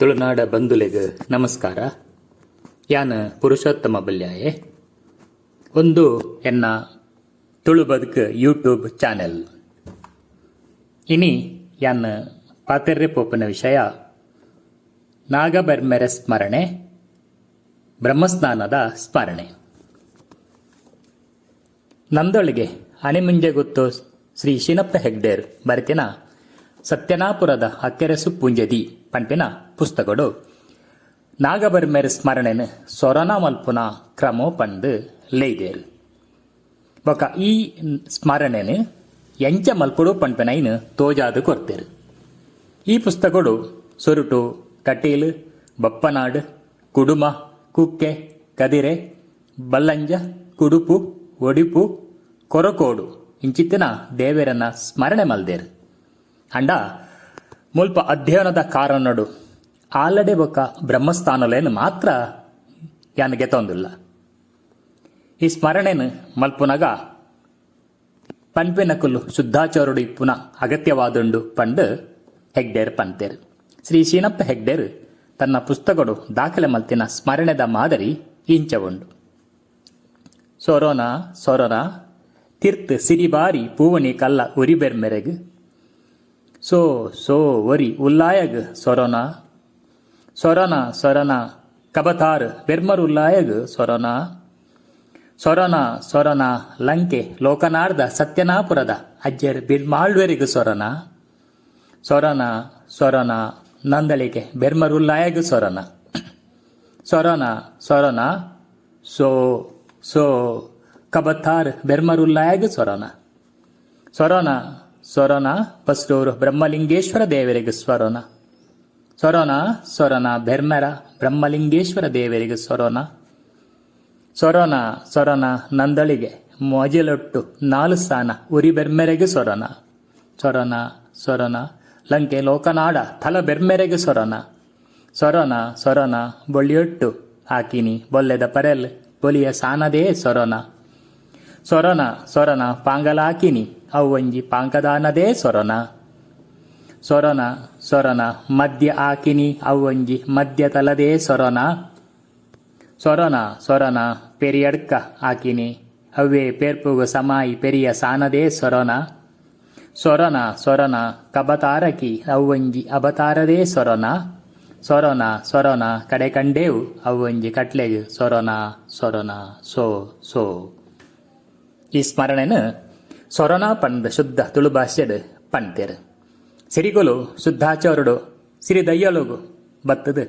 ತುಳುನಾಡ ಬಂಧುಲೆಗ್ ನಮಸ್ಕಾರ. ಯಾನ್ ಪುರುಷೋತ್ತಮ ಬಲ್ಯಾಯೆ. ಉಂದು ಎನ್ನ ತುಳು ಬದುಕು ಯೂಟ್ಯೂಬ್ ಚಾನೆಲ್. ಇನಿ ಯಾನ್ ಪಾತೆರ್ರೆ ಪೋಪಿನ ವಿಷಯ ನಾಗಬೆರ್ಮೆರೆ ಸ್ಮರಣೆ, ಬ್ರಹ್ಮಸ್ನಾನದ ಸ್ಮರಣೆ. ನಂದೊಳಿಗೆ ಅಣೆಮುಂಜೆಗುತ್ತು ಶ್ರೀ ಶೀನಪ್ಪ ಹೆಗ್ಡೇರ್ ಬರೆತಿನ ಸತ್ಯನಾಪುರದ ಅಕ್ಕೆರಸು ಪೂಂಜೆದಿ ಪನ್ಪಿನ ಪುಸ್ತಕೊಡು ನಾಗಬೆರ್ಮೆರ್ ಸ್ಮರಣೆನ್ ಸೊರನ ಮಲ್ಪುನ ಕ್ರಮೊ ಪಂದ್ ಲೆಯ್ದೆರ್. ಬೊಕ ಈ ಸ್ಮರಣೆನ್ ಎಂಚ ಮಲ್ಪೊಡು ಪನ್ಪಿನೈನ್ ತೋಜಾದ್ ಕೊರ್ತೆರ್. ಈ ಪುಸ್ತಕೊಡು ಸುರುಟು ಕಟೀಲ್, ಬಪ್ಪನಾಡ್, ಕುಡುಮ, ಕುಕ್ಕೆ, ಕದಿರೆ, ಬಲ್ಲಂಜ, ಕುಡುಪು, ಒಡಿಪು, ಕೊರಕೋಡು ಇಂಚಿತ್ತಿನ ದೇವೆರೆನ ಸ್ಮರಣೆ ಮಲ್ದೆರ್. ಆಂಡ ಮುಲ್ಪ ಅಧ್ಯಯನದ ಕಾರಣೊಡು ಆಲಡೆ ಬೊಕ್ಕ ಬ್ರಹ್ಮಸ್ಥಾನೊಲೆನ್ ಮಾತ್ರ ಯಾನ್ ಗೆತೊಂದುಲ್ಲ. ಈ ಸ್ಮರಣೆನ್ ಮಲ್ಪುನಗ ಪನ್ಪಿನಕುಲು ಶುದ್ಧಾಚಾರೊಡು ಇಪ್ಪುನ ಅಗತ್ಯವಾದುಂಡು ಪಂಡ್ ಹೆಗ್ಡೆರ್ ಪನ್ತೆರ್. ಶ್ರೀ ಶೀನಪ್ಪ ಹೆಗ್ಡೆರ್ ತನ್ನ ಪುಸ್ತಕೊಡು ದಾಖಲೆ ಮಲ್ತಿನ ಸ್ಮರಣೆದ ಮಾದರಿ ಇಂಚ ಉಂಡು. ಸೊರೊನ ಸೊರೊನ ತಿರ್ತ್ ಸಿರಿಬಾರಿ ಪೂವಣಿ ಕಲ್ಲ ಉರಿಬೆರ್ಮೆರೆಗ್ ಸೋ ಸೋ ಒರಿ ಉಲ್ಲಾಯಗ್ ಸೊರೊನ ಸೊರೊನ ಸೊರೊನ ಕಬತಾರ್ ಬೆರ್ಮರ್ ಉಲ್ಲಾಯಗ್ ಸೊರೊನ ಸೊರೊನ ಸೊರೊನ ಲಂಕೆ ಲೋಕನಾಡ್ದ ಸತ್ಯನಾಪುರದ ಅಜ್ಜೆರ್ ಬಿರ್ಮಾಳ್ವೆರೆಗ್ ಸೊರೊನ ಸೊರೊನ ಸೊರೊನ ನಂದಳಿಕೆ ಬೆರ್ಮರ್ ಉಲ್ಲಾಯಗ್ ಸೊರೊನ ಸೊರೊನ ಸೊರೊನ ಸೋ ಸೋ ಕಬತ್ತಾರ್ ಬೆರ್ಮರುಲ್ಲಾಯಗ್ ಸೊರೊನ ಸೊರೊನ ಸೊರೊನ ಬಸ್ರೂರು ಬ್ರಹ್ಮಲಿಂಗೇಶ್ವರ ದೇವೆರೆಗ್ ಸ್ವರೊನ ಸೊರೊನ ಸೊರೊನ ಬೆರ್ಮೆರ ಬ್ರಹ್ಮಲಿಂಗೇಶ್ವರ ದೇವೆರೆಗ್ ಸೊರೊನ ಸೊರೊನ ಸೊರೊನ ನಂದಳಿಗೆ ಮೊಜಲೊಟ್ಟು ನಾಲ್ ಸಾನ ಉರಿ ಬೆರ್ಮೆರೆಗ್ ಸೊರೊನ ಸೊರೊನ ಸೊರೊನ ಲಂಕೆ ಲೋಕನಾಡ ಥಲ ಬೆರ್ಮೆರೆಗ್ ಸೊರೊನ ಸೊರೊನ ಸೊರೊನ ಬೊಳ್ಳಿಯೊಟ್ಟು ಆಕಿನಿ ಬೊಲ್ಲೆದ ಪರೆಲ್ ಬೊಲಿಯ ಸಾನದೇ ಸೊರೊನ ಸೊರೊನ ಸೊರೊನ ಪಾಂಗಲಾಕಿನಿ ಅವು ಒಂಜಿ ಪಾಂಕದಾನದೇ ಸೊರೊನ ಸೊರೊನ ಸೊರೊನ ಮದ್ಯ ಆಕಿನಿ ಅವು ಒಂಜಿ ಮದ್ಯ ತಲದೇ ಸೊರೊನ ಸೊರೊನ ಸೊರೊನ ಪೆರಿಯಡ್ಕ ಆಕಿನಿ ಅವ್ವೇ ಪೇರ್ಪುಗು ಸಮಾಯಿ ಪೆರಿಯ ಸಾನದೇ ಸೊರೊನ ಸೊರೊನ ಸೊರೊನ ಕಬತಾರಕಿ ಅವ್ವೊಂಜಿ ಅಬತಾರದೇ ಸೊರೊನ ಸೊರೊನ ಸೊರೊನ ಕಡೆ ಕಂಡೇವು ಅವ್ವೊಂಜಿ ಕಟ್ಲೆಗ್ ಸೊರೊನ ಸೊರೊನ ಸೋ ಸೋ. ಈ ಸ್ಮರಣೆನ್ ಸೊರೊನ ಪಂದ್ ಶುದ್ಧ ತುಳು ಭಾಷೆಡ್ ಪನ್ಪೆರ್. ಸಿರಿಗುಲು ಶುದ್ಧಾಚಾರೊಡು ಸಿರಿ ದಯ್ಯಲೊಗು ಬತ್ತ್ದ್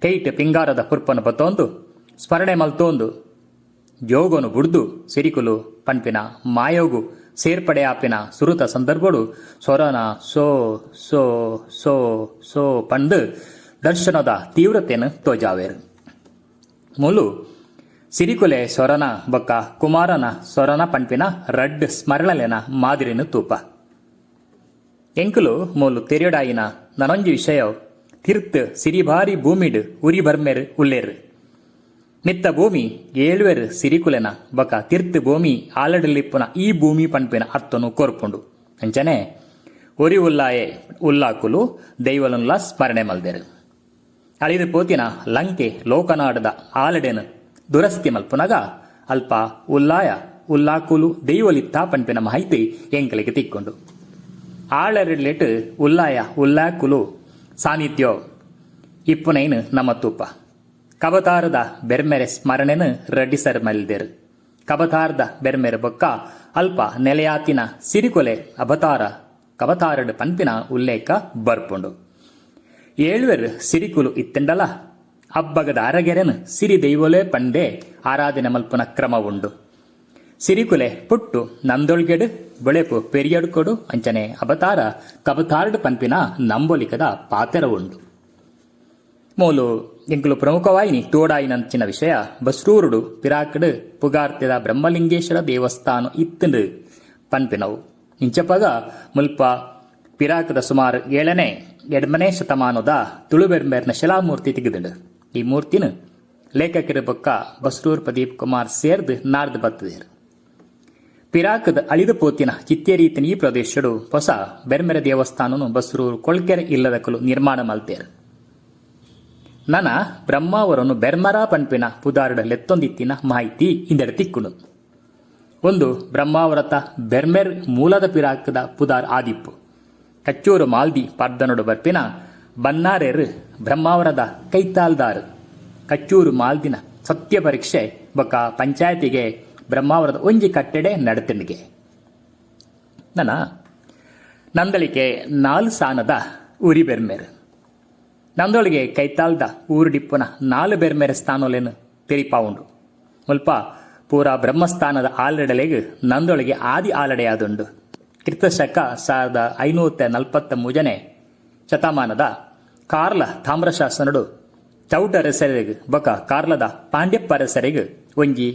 ಕೈಟ್ ಪಿಂಗಾರದ ಪುರ್ಪನು ಪತೊಂದು ಸ್ಮರಣೆ ಮಲ್ತೊಂದು ಜೋಗೊನು ಬುಡ್ದು ಸಿರಿಕುಲು ಪನ್ಪಿನ ಮಾಯೊಗು ಸೇರ್ಪಡೆ ಆಪಿನ ಸುರುತ ಸಂದರ್ಭೊಡು ಸೊರೊನ ಸೋ ಸೋ ಸೋ ಸೋ ಪಂದ್ ದರ್ಶನೊದ ತೀವ್ರತೆನ್ ತೋಜಾವೆರ್. ಮೂಲು ಸಿರಿಕುಲೆ ಸೊರನ ಬೊಕ್ಕ ಕುಮಾರನ ಸೊರನ ಪನ್ಪಿನ ರಡ್ಡ್ ಸ್ಮರಣೆಲೆನ ಮಾದಿರಿನ್ ತೂಪ. ಎಂಕುಲು ಮೂಲು ತೆರಿಯೊಡಾಯಿನ ನನೊಂಜಿ ವಿಷಯೊ ತಿರ್ತ್ ಸಿರಿಬಾರಿ ಭೂಮಿಡ್ ಉರಿ ಬರ್ಮೆರ್ ಉಲ್ಲೆರ್. ಮಿತ್ತ ಭೂಮಿ ಏಳ್ವೆರ್ ಸಿರಿಕುಲೆನ ಬೊಕ ತಿರ್ತ್ ಭೂಮಿ ಆಲಡೆಲಿಪ್ಪುನ ಈ ಭೂಮಿ ಪನ್ಪಿನ ಅರ್ಥೊನು ಕೊರ್ಪುಂಡು. ಅಂಚನೆ ಒರಿ ಉಲ್ಲಾಯೆ ಉಲ್ಲಾಕುಲು ದೈವೊಲುನ್ಲಾ ಸ್ಮರಣೆ ಮಲ್ದೆರ್. ಅಳಿದ್ ಪೋತಿನ ಲಂಕೆ ಲೋಕನಾಡುದ ಆಲಡೆನ್ ದುರಸ್ತಿ ಮಲ್ಪುನಗ ಅಲ್ಪ ಉಲ್ಲಾಯ ಉಲ್ಲಾಕುಲು ದೈವೊಲಿತ್ತ ಪನ್ಪಿನ ಮಾಹಿತಿ ಎಂಕಲೆಗ್ ತಿಕ್ಕುಂಡು. ಆಳರೆಡ್ಲೆಟ್ ಉಲ್ಲಾಯ ಉಲ್ಲಾಕುಲು ಸಾನಿಧ್ಯೊ ಇಪ್ಪುನೈನ್ ನಮ ತೂಪ. ಕಬತಾರದ ಬೆರ್ಮೆರೆ ಸ್ಮರಣೆನ್ ರಡ್ಡಿಸರ್ ಮಲ್ದೆರ್. ಕಬತಾರ್ದ ಬೆರ್ಮೆರ್ ಬೊಕ್ಕ ಅಲ್ಪ ನೆಲೆಯಾತಿನ ಸಿರಿಕೊಲೆ ಅಬತಾರ ಕಬತಾರಡ್ ಪನ್ಪಿನ ಉಲ್ಲೇಖ ಬರ್ಪುಂಡು. ಏಳ್ವೆರ್ ಸಿರಿಕುಲು ಇತ್ತ್ಂಡಲ ಅಬ್ಬಗದ ಅರಗೆರೆನ್ ಸಿರಿ ದೈವೊಲೆ ಪಂದೇ ಆರಾಧನೆ ಮಲ್ಪುನ ಕ್ರಮ ಉಂಡು. ಸಿರಿಕುಲೆ ಪುಟ್ಟು ನಂದೊಳ್ಗೆಡ್, ಬೊಳೆಪು ಪೆರಿಯಡ್ಕೊಡು ಅಂಚನೆ ಅಬತಾರ ಕಬತಾರ್ಡ್ ಪನ್ಪಿನ ನಂಬೊಲಿಕೆದ ಪಾತೆರ ಉಂಡು. ಮೂಲು ಎಂಕುಲು ಪ್ರಮುಖವಾಯಿನಿ ತೋಡಾಯಿನಂಚಿನ ವಿಷಯ ಬಸ್ರೂರುಡು ಪಿರಾಕ್ಡ್ ಪುಗಾರ್ತೆದ ಬ್ರಹ್ಮಲಿಂಗೇಶ್ವರ ದೇವಸ್ಥಾನ ಇತ್ತ್ಂಡ್ ಪನ್ಪಿನವು. ಇಂಚಪಗ ಮುಲ್ಪ ಪಿರಾಕ್ದ ಸುಮಾರ್ ಏಳನೇ ಎಡ್ಮನೇ ಶತಮಾನೊದ ತುಳುಬೆರ್ಮೆರ್ನ ಶಿಲಾಮೂರ್ತಿ ತಿಕ್ದ್ಂಡ್. ಈ ಮೂರ್ತಿನ್ ಲೇಖಕೆರ್ ಬೊಕ್ಕ ಬಸ್ರೂರ್ ಪ್ರದೀಪ್ ಕುಮಾರ್ ಸೇರ್ದ್ ನಾಡ್ದ್ ಬತ್ತ್ದೆರ್. ಪಿರಾಕ್ದ್ ಅಳಿದ್ ಪೋತಿನ ಚಿತ್ತೇರಿ ಇತ್ತಿನ ಈ ಪ್ರದೇಶೊಡು ಪೊಸ ಬೆರ್ಮೆರೆ ದೇವಸ್ಥಾನೊನು ಬಸ್ರೂರು ಕೊಳ್ಕೆರೆ ಇಲ್ಲದಕುಲು ನಿರ್ಮಾಣ ಮಲ್ತೆರ್. ನನ ಬ್ರಹ್ಮಾವರನು ಬೆರ್ಮರ ಪನ್ಪಿನ ಪುದಾರ್ಡ್ ಲೆತ್ತೊಂದಿತ್ತಿನ ಮಾಹಿತಿ ಇಂದೆಡ್ ತಿಕ್ಕುಂಡು. ಒಂದು ಬ್ರಹ್ಮಾವರತ ಬೆರ್ಮೆರ್ ಮೂಲದ ಪಿರಾಕದ ಪುದಾರ್ ಆದಿಪ್ಪು. ಕಚ್ಚೂರು ಮಾಲ್ದಿ ಪಾಡ್ದನೊಡು ಬರ್ಪಿನ ಬನ್ನಾರೆರ್ ಬ್ರಹ್ಮಾವರದ ಕೈತಾಲ್ದಾರ್. ಕಚ್ಚೂರು ಮಾಲ್ದಿನ ಸತ್ಯ ಪರೀಕ್ಷೆ ಬೊಕ್ಕ ಪಂಚಾಯತಿಗೆ ಬ್ರಹ್ಮಾವರದ ಒಂಜಿ ಕಟ್ಟೆಡೆ ನಡತಿಂಡ್ಗೆ. ನನ ನಂದಳಿಕೆ ನಾಲ್ ಸಾನದ ಉರಿ ಬೆರ್ಮೆರ್. ನಂದೊಳಿಗೆ ಕೈತಾಲ್ದ ಊರುಡಿಪ್ಪುನ ನಾಲ್ ಬೆರ್ಮೆರೆ ಸ್ಥಾನೊಲೆನ್ ತೆರಿಪಾವುಂಡು. ಮುಲ್ಪ ಪೂರಾ ಬ್ರಹ್ಮಸ್ಥಾನದ ಆಲಡೆಲೆಗ್ ನಂದೊಳಿಗೆ ಆದಿ ಆಲಡೆಯಾದುಂಡು. ಕ್ರಿಸ್ತಶಕ 1543ನೇ ಶತಮಾನದ ಕಾರ್ಲ ತಾಮ್ರಶಾಸನೊಡು ಚೌಟರಸೆರೆಗ್ ಬೊಕ ಕಾರ್ಲದ ಪಾಂಡ್ಯಪ್ಪರಸೆರೆಗ್ ಒಂಜಿ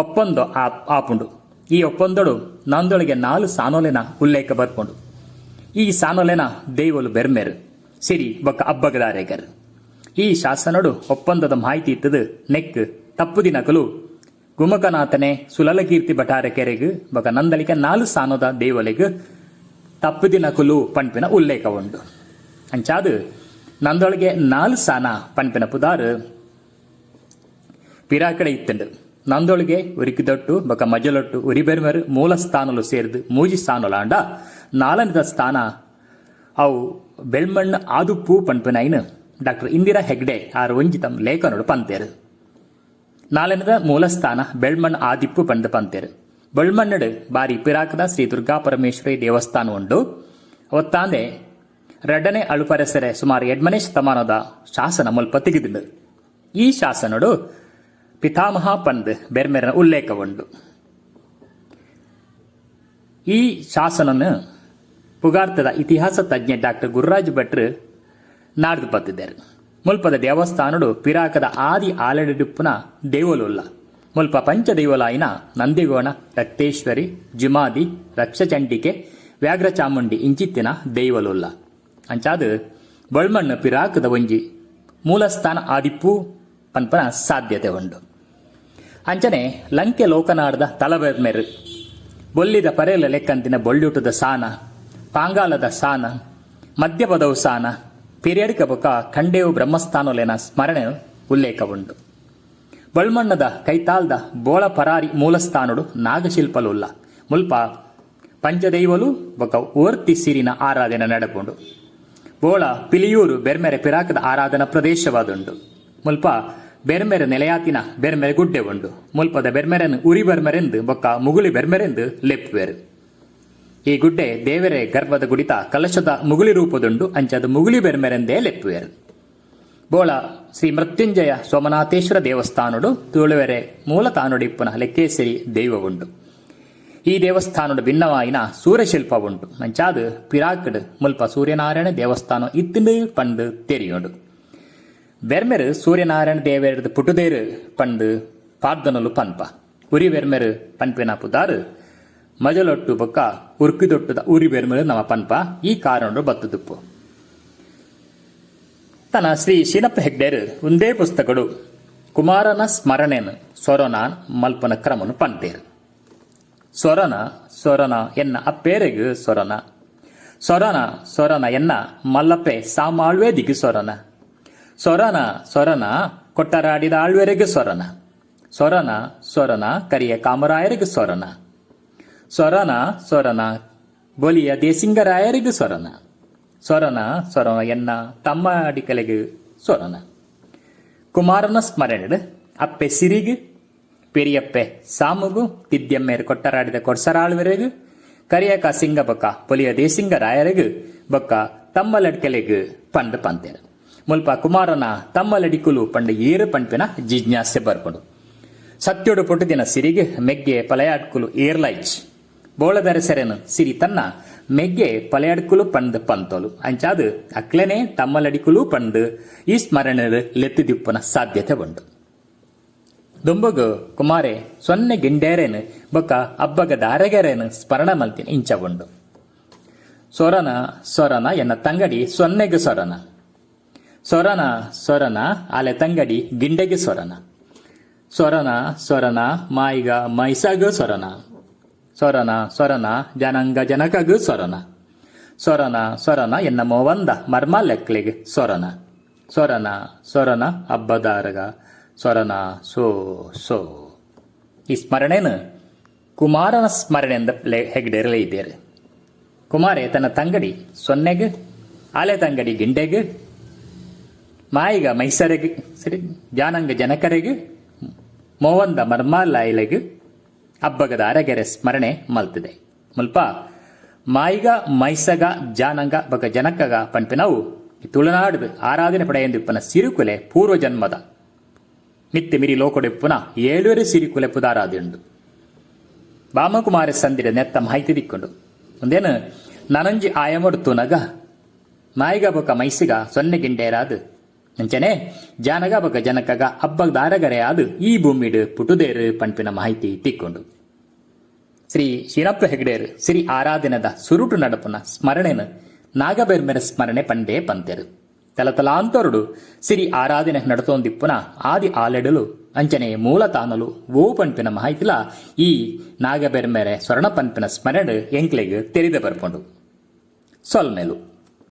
ಒಪ್ಪಂದೊ ಆಪುಂಡು. ಈ ಒಪ್ಪಂದೊಡು ನಂದೊಳಿಗೆ ನಾಲ್ ಸಾನೊಲೆನ ಉಲ್ಲೇಖ ಬರ್ಪುಂಡು. ಈ ಸಾನೊಲೆನ ದೈವೊಲು ಬೆರ್ಮೆರ್, ಸಿರಿ ಬೊಕ್ಕ ಅಬ್ಬಗದಾರೆಗರ್. ಈ ಶಾಸನೊಡು ಒಪ್ಪಂದದ ಮಾಹಿತಿ ಇತ್ತುದು ನೆಕ್ಕ್ ತಪ್ಪುದಿನಕುಲು ಗುಮಕನಾಥನೆ ಸುಲಲಕೀರ್ತಿ ಭಟಾರಕೆರೆಗ್ ಬೊಕ ನಂದಳಿಕೆ ನಾಲ್ ಸಾನೊದ ದೈವೊಲೆಗ್ ತಪ್ಪುದಿನಕುಲು ಪನ್ಪಿನ ಉಲ್ಲೇಖ ಉಂಡು. ಅಂಚಾದ್ ನಂದೊಳಗೆ ನಾಲ್ ಸಾನ ಪನ್ಪಿನ ಪುದಾರ್ ಪಿರಾಕಡೆ ಇತ್ತ್ಂಡ್. ನಂದೊಳಿಗೆ ಉರಿಕಿದೊಟ್ಟು ಬೊಕ ಮಜಲೊಟ್ಟು ಉರಿಬೆರ್ಮೆರ್ ಮೂಲ ಸ್ಥಾನೊಲು ಸೇರ್ದ್ ಮೂಜಿ ಸ್ಥಾನೊಲಾಂಡ ನಾಲನೆದ ಸ್ಥಾನ ಅವು ಬೆಳ್ಮಣ್ಣ್ ಆದುಪ್ಪು ಪನ್ಪಿನೈನ್ ಡಾಕ್ಟರ್ ಇಂದಿರಾ ಹೆಗ್ಡೆ ಆರ್ ಒಂಜಿ ತಮ್ಮ ಲೇಖನೊಡು ಪನ್ತೆರ್. ನಾಲನೆದ ಮೂಲಸ್ಥಾನ ಬೆಳ್ಮಣ್ ಆದಿಪ್ಪು ಪಂದ್ ಪಂತೆರ್. ಬೊಳ್ಮಣ್ಣುಡ್ ಬಾರಿ ಪಿರಾಕ್ದ ಶ್ರೀ ದುರ್ಗಾಪರಮೇಶ್ವರಿ ದೇವಸ್ಥಾನ ಉಂಡು. ಅವತ್ತಾಂದೆ ರಡ್ಡನೇ ಅಳುಪರಸೆರೆ ಸುಮಾರ್ ಎಡ್ಮನೇ ಶತಮಾನೊದ ಶಾಸನ ಮುಲ್ಪ ತಿಕ್ದ್ಂಡ್. ಈ ಶಾಸನೊಡು ಪಿತಾಮಹ ಪಂದ್ ಬೆರ್ಮೆರೆನ ಉಲ್ಲೇಖ ಉಂಡು. ಈ ಶಾಸನನ್ ಪುಗಾರ್ತೆದ ಇತಿಹಾಸ ತಜ್ಞೆ ಡಾಕ್ಟರ್ ಗುರುರಾಜ್ ಭಟ್ರ್ ನಾಡ್ದ್ ಪತ್ತ್ದೆರ್. ಮುಲ್ಪದ ದೇವಸ್ಥಾನೊಡು ಪಿರಾಕದ ಆದಿ ಆಲಡೆಡಿಪ್ಪುನ ದೈವೊಲು ಉಲ್ಲ. ಮುಲ್ಪ ಪಂಚ ದೈವೊಲಾಯಿನ ನಂದಿಗೋಣ, ರಕ್ತೇಶ್ವರಿ, ಜುಮಾದಿ, ರಕ್ಷಚಂಡಿಕೆ, ವ್ಯಾಘ್ರಚಾಮುಂಡಿ ಇಂಚಿತ್ತಿನ ದೈವೊಲು ಉಲ್ಲ. ಅಂಚಾದ್ ಬೊಳ್ಮಣ್ಣ್ ಪಿರಾಕದ ಒಂಜಿ ಮೂಲಸ್ಥಾನ ಆದಿಪ್ಪು ಪನ್ಪುನ ಸಾಧ್ಯತೆ ಉಂಡು. ಅಂಚನೆ ಲಂಕೆ ಲೋಕನಾಡ್ದ ತಲಬೆರ್ಮೆರ್, ಬೊಲ್ಲಿದ ಪರೇಲ್ ಲೆಕ್ಕಂತಿನ ಬೊಳ್ಯೂಟುದ ಸಾನ, ಪಾಂಗಾಲದ ಸಾನ, ಮದ್ಯಪದವು ಸಾನ, ಪಿರಿಯಡ್ಕ ಬೊಕ್ಕ ಖಂಡೇವು ಬ್ರಹ್ಮಸ್ಥಾನೊಲೆನ ಸ್ಮರಣೆ ಉಲ್ಲೇಖ ಉಂಡು. ಬೊಳ್ಮಣ್ಣದ ಕೈತಾಲ್ದ ಬೋಳ ಪರಾರಿ ಮೂಲಸ್ಥಾನೊಡು ನಾಗಶಿಲ್ಪಲು ಉಲ್ಲ. ಮುಲ್ಪ ಪಂಚದೈವೊಲು ಬೊಕ್ಕ ಓರ್ತಿ ಸಿರಿನ ಆರಾಧನೆ ನಡಪುಂಡು. ಬೋಳ ಪಿಲಿಯೂರು ಬೆರ್ಮೆರೆ ಪಿರಾಕದ ಆರಾಧನಾ ಪ್ರದೇಶವಾದುಂಡು. ಮುಲ್ಪ ಬೆರ್ಮೆರ್ ನೆಲೆಯಾತಿನ ಬೆರ್ಮೆರೆ ಗುಡ್ಡೆ ಉಂಡು. ಮುಲ್ಪದ ಬೆರ್ಮೆರೆನ್ ಉರಿ ಬೆರ್ಮೆರೆಂದ್ ಬೊಕ್ಕ ಮುಗುಳಿ ಬೆರ್ಮೆರೆಂದ್ ಲೆಪ್ಪುವೆರ್. ಈ ಗುಡ್ಡೆ ದೇವೆರೆ ಗರ್ಭದ ಗುಡಿತ ಕಲಶದ ಮುಗುಳಿ ರೂಪದುಂಡು, ಅಂಚಾದ್ ಮುಗುಳಿ ಬೆರ್ಮೆರೆಂದೇ ಲೆಪ್ಪುವೆರ್. ಬೋಳ ಶ್ರೀ ಮೃತ್ಯುಂಜಯ ಸೋಮನಾಥೇಶ್ವರ ದೇವಸ್ಥಾನೊಡು ತುಳುವೆರೆ ಮೂಲ ತಾನೊಡು ಇಪ್ಪುನ ಲೆಕ್ಕೇಸಿರಿ ದೈವ ಉಂಡು. ಈ ದೇವಸ್ಥಾನೊಡು ಭಿನ್ನವಾಯಿನ ಸೂರ್ಯಶಿಲ್ಪ ಉಂಡು. ಅಂಚಾದ್ ಪಿರಾಕ್ಡ್ ಮುಲ್ಪ ಸೂರ್ಯನಾರಾಯಣ ದೇವಸ್ಥಾನ ಇತ್ತ್ಂಡ್ ಪಂದ್ ತೆರಿಯುಂಡು. ಬೆರ್ಮೆರ್ ಸೂರ್ಯನಾರಾಯಣ ದೇವೆರ್ದ್ ಪುಟ್ಟುದೆರ್ ಪಂದ್ ಪಾಡ್ದನೊಲು ಪನ್ಪ. ಉರಿ ಬೆರ್ಮೆರ್ ಪನ್ಪಿನ ಪುದಾರ್ ಮಜಲೊಟ್ಟು ಬೊಕ್ಕ ಉರ್ಕಿದೊಟ್ಟುದ ಉರಿ ಬೆರ್ಮೆರ್ ನಮ ಪನ್ಪ ಈ ಕಾರಣೊಡು ಬತ್ತುದುಪ್ಪು. ತನ್ನ ಶ್ರೀ ಶೀನಪ್ಪ ಹೆಗ್ಡೆರ್ ಉಂದೇ ಪುಸ್ತಕೊಡು ಕುಮಾರನ ಸ್ಮರಣೆನ್ ಸೊರೊನ ಮಲ್ಪುನ ಕ್ರಮೊನು ಪನ್ತೆರ್. ಸೊರನ ಸೊರನ ಎನ್ನ ಅಪ್ಪೇರೆಗ್ ಸೊರನ, ಸೊರನ ಸೊರನ ಎನ್ನ ಮಲ್ಲಪ್ಪೆ ಸಾಮಾಳ್ವೇದಿಗ್ ಸೊರನ, ಸೊರನ ಸೊರನ ಕೊಟ್ಟರಾಡಿದ ಆಳ್ವೆರೆಗ್ ಸೊರನ, ಸೊರನ ಸೊರನ ಕರಿಯ ಕಾಮರಾಯರಿಗ್ ಸೊರನ, ಸೊರನ ಸೊರನ ಬೊಲಿಯ ದೇಸಿಂಗರಾಯರಿಗ್ ಸೊರನ, ಸೊರನ ಸೊರನ ಎನ್ನ ತಮ್ಮಡಿಕಲೆಗ್ ಸೊರನ. ಕುಮಾರನ ಸ್ಮರಣೆಡ್ ಅಪ್ಪೆ ಸಿರಿಗ್, ಪೆರಿಯಪ್ಪೆ ಸಾಮುಗು, ತಿದ್ಯಮ್ಮೇರ್ ಕೊಟ್ಟರಾಡಿದ ಕೊಡ್ಸರಾಳ್ವೆರೆಗ್, ಕರಿಯಕ ಸಿಂಗ ಬೊಕ್ಕ ಪೊಲಿಯ ದೇಸಿಂಗ ರಾಯರೆಗ್ ಬೊಕ್ಕ ತಮ್ಮಲಡ್ಕೆಲೆಗ್ ಪಂದ್ ಪಂತೆರ್. ಮುಲ್ಪ ಕುಮಾರನ ತಮ್ಮಲಡಿಕುಲು ಪಂಡ ಏರ್ ಪನ್ಪಿನ ಜಿಜ್ಞಾಸೆ ಬರ್ಪುಂಡು. ಸತ್ಯೊಡು ಪುಟ್ಟುದಿನ ಸಿರಿಗ್ ಮೆಗ್ಗೆ ಪಲಯಾಡ್ಕುಲು ಏರ್ಲಾ ಇಜ್ಜಿ. ಬೋಳದರಸೆರೆನ್ ಸಿರಿ ತನ್ನ ಮೆಗ್ಗೆ ಪಲಯಾಡ್ಕುಲು ಪಂದ್ ಪಂತೊಲು. ಅಂಚಾದ್ ಅಕ್ಲೆನೇ ತಮ್ಮಲಡಿಕುಲು ಪಂದ್ ಈ ಸ್ಮರಣೆಡ್ ಲೆತ್ತ್ದಿಪ್ಪುನ ಸಾಧ್ಯತೆ ಉಂಡು. ದುಂಬುಗು ಕುಮಾರೆ ಸೊನ್ನೆ ಗಿಂಡೇರೆನ್ ಬೊಕ್ಕ ಅಬ್ಬಗ ದಾರಗೆರೆನ್ ಸ್ಮರಣ ಮಲ್ತಿನ ಇಂಚ ಉಂಡು. ಸೊರನ ಸೊರನ ಎನ್ನ ತಂಗಡಿ ಸೊನ್ನೆಗ್ ಸೊರನ, ಸೊರನ ಸೊರನ ಆಲೆ ತಂಗಡಿ ಗಿಂಡೆಗ್ ಸೊರನ, ಸೊರನ ಸೊರನ ಮಾಯಿಗ ಮೈಸಗ್ ಸೊರನ, ಸೊರನ ಸೊರನ ಜನಾಂಗ ಜನಕಗ್ ಸೊರನ, ಸೊರನ ಸೊರನ ಎನ್ನ ಮೋವಂದ ಮರ್ಮಾಲೆಕ್ಲೆಗ್ ಸೊರನ. ಸೊರನ ಸೊರನ ಅಬ್ಬದಾರಗ ಸೊರನ ಸೋ ಸೋ. ಈ ಸ್ಮರಣೆನ್ ಕುಮಾರನ ಸ್ಮರಣೆಂದ್ ಹೆಗ್ಡೆರ್ ಲೆಯ್ದೆರ್. ಕುಮಾರೆ ತನ್ನ ತಂಗಡಿ ಸೊನ್ನೆಗ್, ಆಲೆ ತಂಗಡಿ ಗಿಂಡೆಗ್, ಮಾಯಿಗ ಮೈಸರೆಗ್, ಸರಿ ಜಾನಂಗ ಜನಕರೆಗ್, ಮೋವಂದ ಮರ್ಮಾಲಾಯಿಲೆಗ್ ಅಬ್ಬಗದ ಅರಗೆರೆ ಸ್ಮರಣೆ ಮಲ್ತ್ದೆ. ಮುಲ್ಪ ಮಾಯಿಗ, ಮೈಸಗ, ಜಾನಂಗ ಬೊಕ ಜನಕಗ ಪನ್ಪಿನವು ತುಳುನಾಡ್ದ್ ಆರಾಧನೆ ಪಡೆಯೊಂದಿಪ್ಪುನ ಸಿರುಕುಲೆ ಪೂರ್ವಜನ್ಮದ ಮಿತ್ತ್ ಮಿರಿ ಲೋಕೊಡಿಪ್ಪುನ ಏಳ್ವೆರ್ ಸಿರಿಕುಲೆ ಪುದಾರಾದುಂಡು. ಬಾಮಕುಮಾರೆ ಸಂದಿಡ್ ನೆತ್ತ ಮಾಹಿತಿ ತಿಕ್ಕುಂಡು. ಉಂದೆನ್ ನನೊಂಜಿ ಆಯಾಮೊಡು ತೂನಗ ಮಾಯಿಗ ಬೊಕ ಮೈಸಿಗ ಸೊನ್ನೆ ಗಿಂಡೇರಾದ್ ಅಂಚನೆ ಜಾನಗ ಬೊಕ ಜನಕಗ ಅಬ್ಬಗ ದಾರಗರೆ ಆದ್ ಈ ಭೂಮಿಡ್ ಪುಟುದೆರ್ ಪನ್ಪಿನ ಮಾಹಿತಿ ತಿಕ್ಕುಂಡು. ಶ್ರೀ ಶೀನಪ್ಪ ಹೆಗ್ಡೆರ್ ಸಿರಿ ಆರಾಧನೆದ ಸುರುಟು ನಡಪುನ ಸ್ಮರಣೆನ್ ನಾಗಬೆರ್ಮೆರೆ ಸ್ಮರಣೆ ಪಂದೇ ಪಂತೆರ್. ತಲತಲಾಂತರೊಡು ಸಿರಿ ಆರಾಧನೆ ನಡತೊಂದಿಪ್ಪುನ ಆದಿ ಆಲೆಡುಲು ಅಂಚನೆ ಮೂಲತಾನೊಲು ಒವು ಪನ್ಪಿನ ಮಾಹಿತಿಲ ಈ ನಾಗಬೆರ್ಮೆರೆ ಸ್ವರ್ಣ ಪನ್ಪಿನ ಸ್ಮರಣೆಡ್ ಎಂಕ್ಲೆಗ್ ತೆರಿದ್ ಬರ್ಪುಂಡು. ಸೊಲ್ಮೆಲು.